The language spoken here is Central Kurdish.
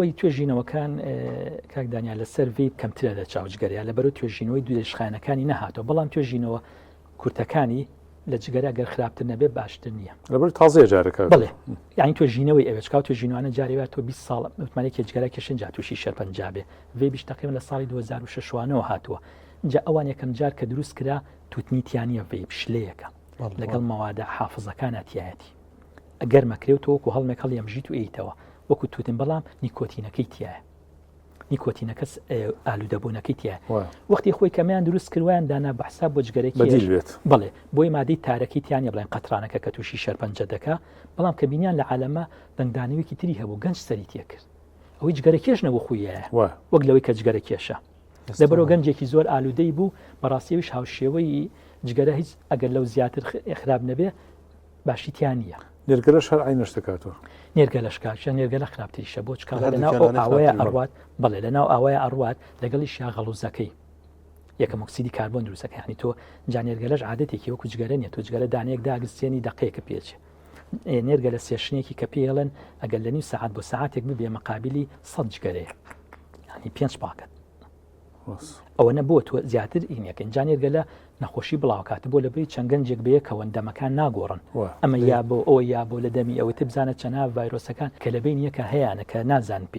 خۆی توێژینەوەکان کاک دانیال لەسەر vape کەمترە لە چاو جگەرە لەبەرو توێژینەوەی درێژخایەنەکانی نەهاتوە بەڵام توێژینەوە کورتەکانی لە جگەرە گەر خراپتر نەبێت باشتر نییە لەبەر تازەیە جارەکە بڵێ یعنی توێژینەوەی ئەوێت چکاو توێژینەوانە جارێ وایە تۆ 20 ساڵ متمانێکی جگەرە کێشن جا تووشی شێرپەنجە بێ vape یش تقریبا لە ساڵی 2006 وانەوە هاتووە جا ئەوان یەکەم جار کە دروست کرا توتنی تیانە vape شلەیەکە لەگەڵ مەوادە حافزەکانە تایەتی گەرمەکرێ و تۆ وەکو هەڵمێک هەڵیەمژیت و ئێیتەوە وەکو توتن بەڵام نیکۆتینەکەی تایە نیکۆتینەکە ئالوودەبوونەکەی تایە وەختی خۆی کەمیان دروست کردویان دانا بە حساب بۆ جگەرێکی بێت بڵێ بۆی مادەی تارەکەی تیانە بڵێن قەترانەکە کە تووشی شەرپەنجە دەکا بەڵام کە بینیان لە عالەمە دەنگدانەوەیەکی تری هەبوو گەنج سەری تێکرد ئەوەی جگەرە کێش نەبوو خویە وەک لەوەی کە جگەرە کێشە لەبەرۆ گەنجێکی زۆر ئالوودەی بوو بەڕاستیەویش هاوشێوەی جگەرە هیچ ئەگەر لەو زیاتر خراپ نەبێ باشی تیا نییە. نێرگەلەش هەر عەینە شتەکاتەوە. نێرگەلەش کاکە نێرگەلە خراپتریشە بۆ چکا لە ناو ئەو ئاوەیە ئەڕوات بەڵێ لە ناو ئاوەیە ئەڕوات لەگەڵیشیا غەڵوزەکەی یەکەم ئۆکسیدی کاربۆن دروستەکە یعنی تۆ جا نێرگەلەش عادەتێکی وەکو جگەرە نیە تۆ جگەرە دانەیەک داگرسێنی دەقەیەکە پێچێ نێرگەلە session ێکی کە پێڵێن ئەگەر لە نیو سەعات بۆ سەعاتێک ببێ مەقابلی 100 جگەرەیە ینی پێنج پاکەت ئەوەنە بۆ تۆ زیاتر ئینەکەن جا نێرگەلە نەخۆشی بڵاوکات بۆ لەبری چەند گەنجێک بەیەکەوەن دەمەکان ناگۆڕن ئەمە یا بۆ ئەوە یا بۆ لە دەمی ئەوە تبزانە چەنا ڤایرۆسەکان کە لە بین یەکە هەیەە کە نازان پێی.